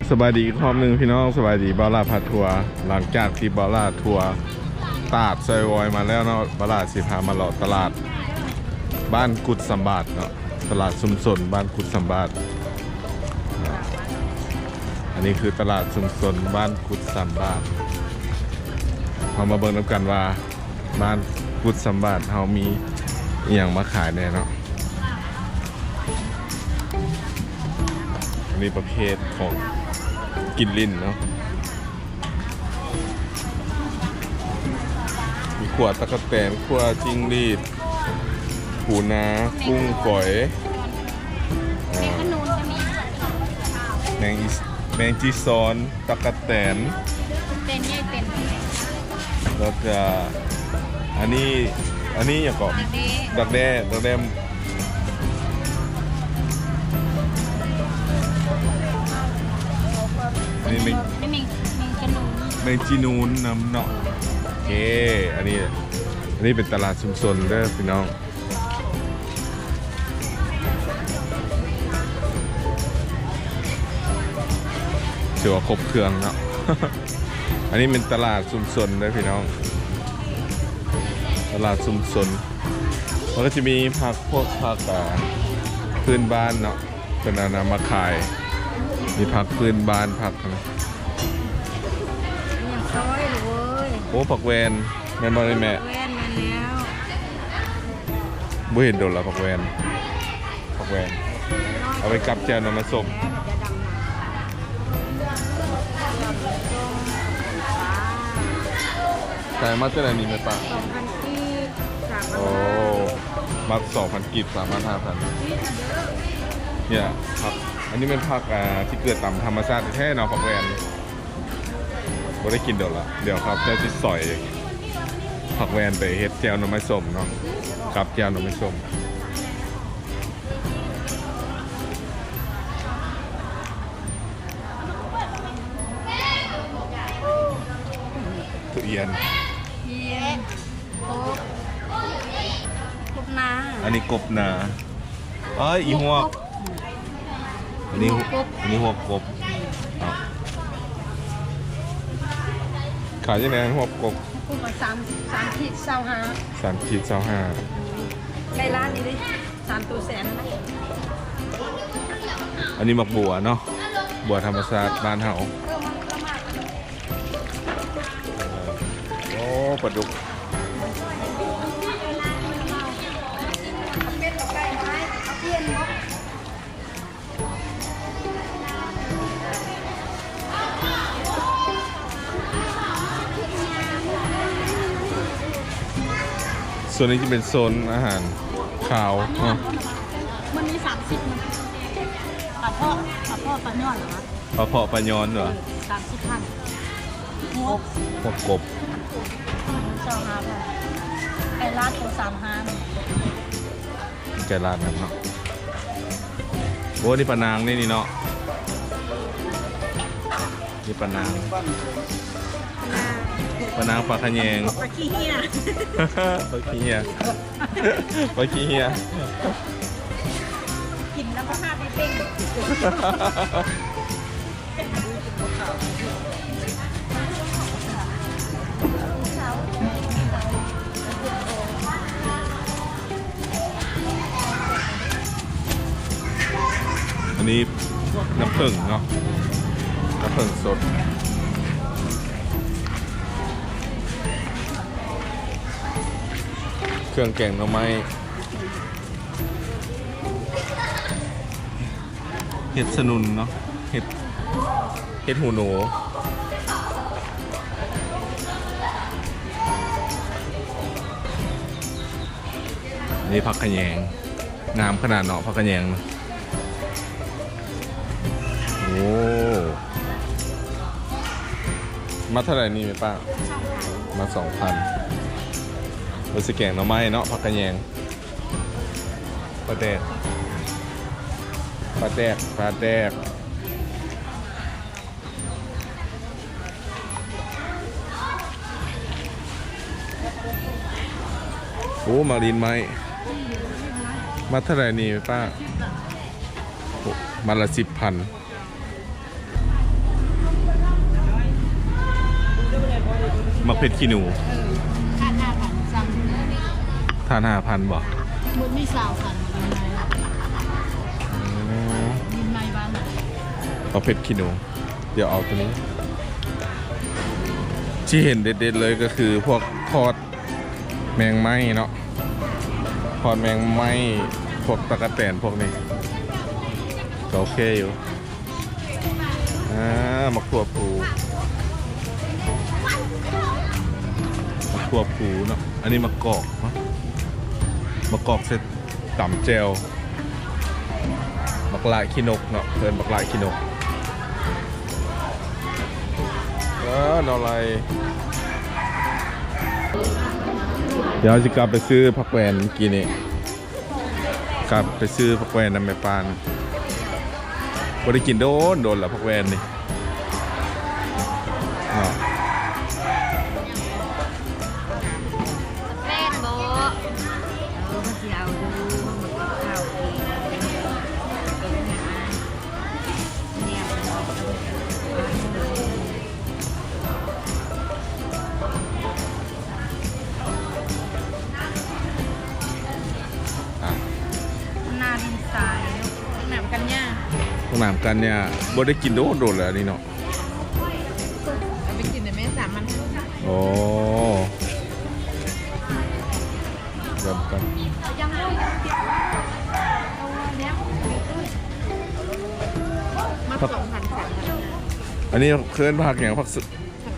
ສະບາຍດີອີກຮອບໜຶ່ງພີ່ນ້ອງ, ສະບາຍດີ ບ່າວຫຼ້າພາທົວ. ຫຼັງຈາກທີ່ບ່າວຫຼ້າທົວຕາດຊອຍວອຍມາແລ້ວເນາະ, ບ່າວຫຼ້າຊິພາມາເລາະຕະຫຼາດບ້ານກຸດສຳບາດເນາະ, ຕະຫຼາດຊຸມຊົນບ້ານກຸດສຳບາດ. ອັນນີ້ຄືຕະຫຼາດຊຸມຊົນບ້ານກຸດສຳບາດ. ເຮົາມາເບິ່ງນຳກັນວ່າ ບ້ານກຸດສຳບາດເຮົາມີອີ່ຫຍັງມາຂາຍແດ່ເນາະ. ອັນນີ້ປະເພດຂອງກິນຫຼິ້ນເນາະ, ມີຂົ້ວຕັກກະແຕນ, ຂົ້ວຈິ້ງຫຼີດ, ປູນາ, ກຸ້ງຝອຍ, ແມງຂະໜູນກໍມີ, ແມງອີ ແມງຈີຊອນ, ຕັກກະແຕນ, ເຕັນໃຫຍ່ເຕັນ ແລ້ວກະອັນນີ້ ອັນນີ້ຫຍັງເກາະ? ດັກແດ້ ດັກແດ້ ດັກແດ້. ອັນນີ້ແມງ ແມງ ແມງ ແມງຈະນູນ ແມງຈີນູນນຳເນາະ. ໂອເຄ ອັນນີ້ ອັນນີ້ເປັນຕະຫຼາດຊຸມຊົນເດີພີ່ນ້ອງ. ຖືວ່າຄົບເຄື່ອງເນາະ. ອັນນີ້ເປັນຕະຫຼາດຊຸມຊົນເດີພີ່ນ້ອງ, ຕະຫຼາດຊຸມຊົນ. ມັນກໍຈະມີຜັກ ພວກຜັກ ອ່າ ພື້ນບ້ານເນາະ, ເພິ່ນເອົານຳມາຂາຍ. ມີຜັກພື້ນບ້ານ ຜັກ ຫຍັງຊອຍລູກເອີຍ. ໂອ້ ຜັກແວ່ນ ແມ່ນບໍ່ນີ້ແມ່? ແວ່ນ ແມ່ນແລ້ວ. ບໍ່ເຫັນດົນລະ ຜັກແວ່ນ ຜັກແວ່ນ ເອົາໄປກັບແຈ່ວໜໍ່ໄມ້ສົ້ມ. ຂາຍມັດເທົ່າໃດນີ້ແມ່ປ້າ? ສອງພັນກີບ ສາມພັນ. ໂອ້ ມັດສອງພັນກີບ ສາມພັນ ຫ້າພັນ. ເນຍ ຜັກ ອັນນີ້ແມ່ນຜັກ ອ່າ ທີ່ເກີດຕາມທຳມະຊາດແທ້ໆເນາະ ຜັກແວ່ນ. ບໍ່ໄດ້ກິນດົນລະ. ດຽວຂ້າພະເຈົ້າຊິສອຍຜັກແວ່ນໄປເຮັດແຈ່ວໜໍ່ໄມ້ສົ້ມເນາະ, ກັບແຈ່ວໜໍ່ໄມ້ສົ້ມ. ທຸລຽນ ທຸລຽນ ກົບ ກົບນາ. ອັນນີ້ກົບນາ. ເອີຍ ອີຫວກ. ອັນນີ້ ອັນນີ້ຫວກກົບ. ເອົາ ຂາຍຈັ່ງໃດຫວກກົບ? ກົບ ສາມ ສາມຂີດ ຊາວຫ້າ. ສາມຂີດ ຊາວຫ້າ. ໄດ້ລ້ານນີ້ເດ້ ສາມໂຕແສນນະ. ອັນນີ້ໝາກບົວເນາະ, ບົວທຳມະຊາດບ້ານເຮົາ. ໂອ້ ປາດຸກ. ໂຊນນີ້ຈະເປັນໂຊນອາຫານຄາວເນາະ. ມື້ນີ້ສາມສິບນະ. ປາເພາະ ປາເພາະ ປາຍອນຫວາ? ປາເພາະ ປາຍອນຫວາ? ສາມສິບພັນ. ຫົວ ຫົວກົບ ຊາວຫ້າພັນ. ໄກ່ລາດໂຕສາມຫ້າ. ໄກ່ລາດນຳເນາະ. ໂອ້ ນີ້ປານາງນີ້ ນີ້ເນາະ. ນີ້ປານາງ ປານາງ ປາຂະແຍງ ປາຂີ້ເຫື່ອ ປາຂີ້ເຫື່ອ ປາຂີ້ເຫື່ອ. ກິນແລ້ວບໍ່ຄາດໄດ້ເປັນ. ອັນນີ້ນ້ຳເຜິ້ງເນາະ, ນ້ຳເຜິ້ງສົດ, ເຄື່ອງແກງໜໍ່ໄມ້. ເຫັດສະໜຸນເນາະ, ເຫັດ ເຫັດຫູໜູ. ນີ້ຜັກຂະແຍງ, ງາມຂະໜາດເນາະ ຜັກຂະແຍງ. ໂອ້ ມັດເທົ່າໃດນີ້ແມ່ປ້າ? ມັດສອງພັນ. ເຮົາຊິແກງໜໍ່ໄມ້ເນາະ ຜັກຂະແຍງ. ປາແດກ ປາແດກ ປາແດກ. ໂອ້ ໝາກລີ້ນໄມ້ ມັດເທົ່າໃດນີ້ປ້າ? ມັດລະສິບພັນ. ໝາກເຜັດຂີ້ໜູ ເອີ ທາດຫ້າພັນ ສັ່ງ ທາດຫ້າພັນບໍ່? ໝົດມີຊາວພັນ ບິນໃໝ່ບ້ານ ໝາກເຜັດຂີ້ໜູ. ດຽວເອົາໂຕນີ້ ທີ່ເຫັນເດັດໆເລີຍກໍຄືພວກທອດແມງໄມ້ເນາະ ທອດແມງໄມ້ ພວກຕະກະແຕນພວກນີ້ ກໍໂອເຄຢູ່. ອ່າ ໝາກຖົ່ວພູ ໝາກຖົ່ວພູເນາະ ອັນນີ້ໝາກກອກເນາະ ໝາກກອກໃສ່ຕຳແຈ່ວ ບັກຫຼ້າຂີ້ນົກເນາະ ເອີ້ນບັກຫຼ້າຂີ້ນົກ. ເອີ ໜໍ່ໄລ ດຽວເຮົາຊິກັບໄປຊື້ຜັກແວ່ນກີ້ນີ້ ກັບໄປຊື້ຜັກແວ່ນນຳແມ່ປານ ບໍ່ໄດ້ກິນໂດນໆແລ້ວ ຜັກແວ່ນນີ້ເນາະ. ແມ່ນບໍ່? ເອີ ມັນຊິເອົາຢູ່ ມັນບໍ່ກິນເຂົ້າເອງ ເປັນຫຍັງ? ອ່ະ ໜ້າດິນຊາຍ ຫ້ອງນ້ຳກັນຫຍ້າ ຫ້ອງນ້ຳກັນຫຍ້າ ບໍ່ໄດ້ກິນໂດນໆແລ້ວນີ້ເນາະ. ເອົາໄປກິນໄດ້ແມ່ ສາມມັນ. ໂອ້ ເລີ່ມກັນ ມັກສອງພັນ ສາມພັນ. ອັນນີ້ເອີ້ນຜັກຫຍັງ? ຜັກ ຜັກ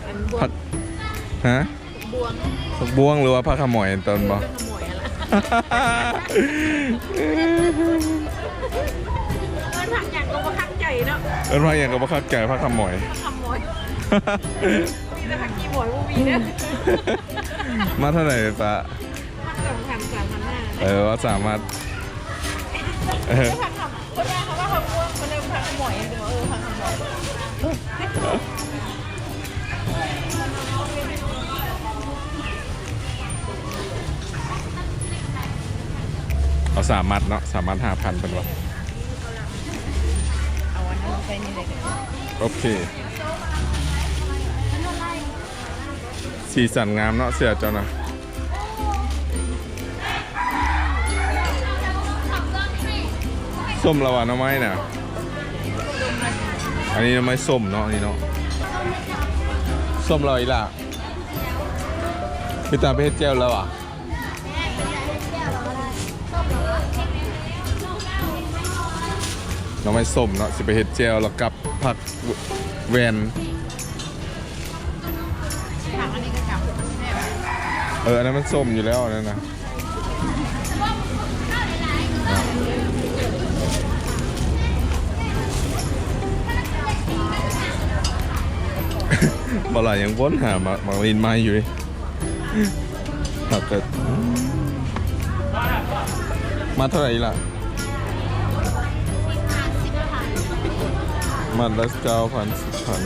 ອັນ ຜັກ ຮະ? ບວງ ຜັກບວງ ຫຼືວ່າຜັກຂະໝອຍຕົນບໍ່? ຂະໝອຍຫັ້ນລະ ເອີ້ນຜັກຫຍັງກໍບໍ່ຄັກໃຈເນາະ ເອີ້ນຜັກຫຍັງກໍບໍ່ຄັກໃຈ ຜັກຂະໝອຍ ຜັກຂະໝອຍ ມີແຕ່ຜັກຂີ້ໝອຍບໍ່ມີເດີ. ມັກເທົ່າໃດປ້າ? ມັກສອງພັນ ສາມພັນຫ້າ. ເອີ ວ່າສາມາດ ເອີ ເພິ່ນວ່າເຂົາວ່າເຂົາບວງ ເພິ່ນເອີ້ນຜັກໝອຍ ເອີ ຜັກໝອຍ ເອົາສາມມັດເນາະ ສາມມັດຫ້າພັນເພິ່ນວ່າ. ເອົາອັນນັ້ນໃສ່ນີ້ເລີຍ ໂອເຄ. ສີສັນງາມເນາະ ເສື້ອເຈົ້ານະ. ສົ້ມລະຫວາ ໜໍ່ໄມ້ນະ? ອັນນີ້ໜໍ່ໄມ້ສົ້ມເນາະ ອັນນີ້ເນາະ. ສົ້ມລະຫວາອີ່ຫຼ້າ? ມີຕາໄປເຮັດແຈ່ວລະຫວາ? ໜໍ່ໄມ້ສົ້ມເນາະ ຊິໄປເຮັດແຈ່ວລະກັບຜັກແວ່ນ. ເອີ ອັນນັ້ນມັນສົ້ມຢູ່ແລ້ວ ອັນນັ້ນນະ. ບໍ່ຫຼາຍຍັງວົນຫາໝາກ ໝາກລິນໄມ້ຢູ່ເດ. ຜັກກະ ມັດເທົ່າໃດລະ? ມັດລະເກົ້າພັນ ສິບພັນ.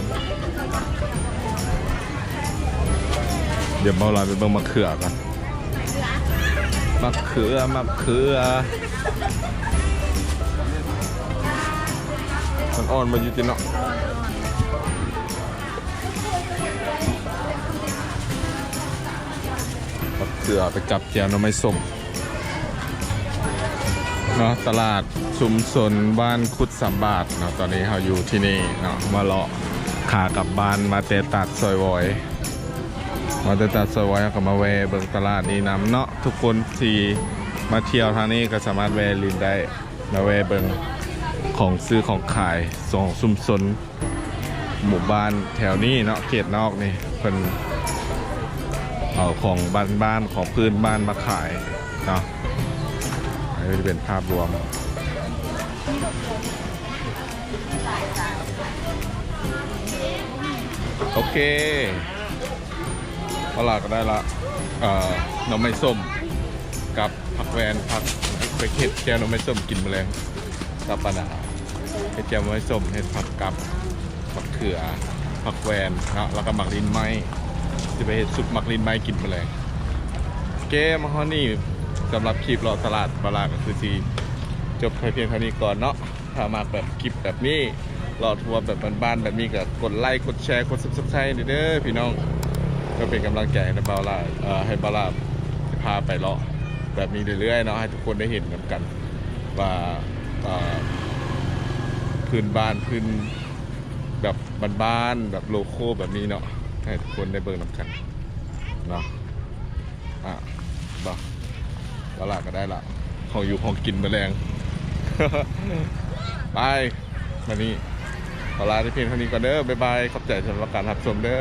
ດຽວເບົາຫຼາຍໄປເບິ່ງໝາກເຂືອກ່ອນ. ໝາກເຂືອ ໝາກເຂືອ ມັນອ່ອນບໍ່ຢູ່ຕິເນາະ. ມະເຂືອໄປກັບແຈ່ວໜໍ່ໄມ້ສົ້ມເນາະ. ຕະຫຼາດຊຸມຊົນບ້ານຄຸດສາມບາດເນາະ. ຕອນນີ້ເຮົາຢູ່ທີ່ນີ້ເນາະ ມາເລາະ ຂາກັບບ້ານ ມາແຕ່ຕາດຊອຍວອຍ ມາແຕ່ຕາດຊອຍວອຍ ເຮົາກໍມາແວ່ເບິ່ງຕະຫຼາດນີ້ນຳເນາະ. ທຸກຄົນທີ່ມາທ່ຽວທາງນີ້ກໍສາມາດແວ່ຫຼິ້ນໄດ້ ມາແວ່ເບິ່ງຂອງຊື້ຂອງຂາຍຂອງຊຸມຊົນ ໝູ່ບ້ານແຖວນີ້ເນາະ ເຂດນອກນີ້ ເພິ່ນເອົາຂອງບ້ານໆ ຂອງພື້ນບ້ານມາຂາຍເນາະ. ອັນນີ້ຈະເປັນພາບລວມ. ໂອເຄ ເອົາລະ ກໍໄດ້ລະ ເອີ ໜໍ່ໄມ້ສົ້ມກັບ ຜັກແວ່ນ ຜັກ ໄປເຮັດແຈ່ວໜໍ່ໄມ້ສົ້ມກິນມື້ແລງກັບປານາຫາ. ເຮັດແຈ່ວໜໍ່ໄມ້ສົ້ມ ເຮັດຜັກກັບ ໝາກເຂືອ ຜັກແວ່ນເນາະ ແລ້ວກໍໝາກລິນໄມ້ ຊິໄປເຮັດຊຸບໝາກລິນໄມ້ກິນມື້ແລງ. ໂອເຄ ມາຮອດນີ້ ສຳລັບຄລິບເລາະຕະຫຼາດບາລາ ກໍຄືຊິຈົບແຄ່ພຽງເທົ່ານີ້ກ່ອນເນາະ. ຖ້າມັກແບບຄລິບແບບນີ້ ເລາະທົວແບບບ້ານໆແບບນີ້ ກໍກົດໄລ ກົດແຊ ກົດ Subscribe ເດີພີ່ນ້ອງ. ໄປ ກໍເປັນກຳລັງໃຈໃຫ້ບ່າວຫຼ້າ ເອີ ໃຫ້ບ່າວຫຼ້າພາໄປເລາະແບບນີ້ເລື້ອຍໆເນາະ ໃຫ້ທຸກຄົນໄດ້ເຫັນນຳກັນວ່າ ເອີ ພື້ນບ້ານ ພື້ນແບບບ້ານໆ ແບບໂລໂກ້ແບບນີ້ເນາະ ໃຫ້ທຸກຄົນໄດ້ເບິ່ງນຳກັນເນາະ. ອ່ະ ບໍ່ ບ່າວຫຼ້າກໍໄດ້ລະ ຂອງຢູ່ຂອງກິນມື້ແລງ ໄປ ບັດນີ້ຂໍລາແຕ່ພຽງເທົ່ານີ້ກ່ອນເດີ ບາຍບາຍ ຂອບໃຈສຳລັບການຮັບຊົມເດີ.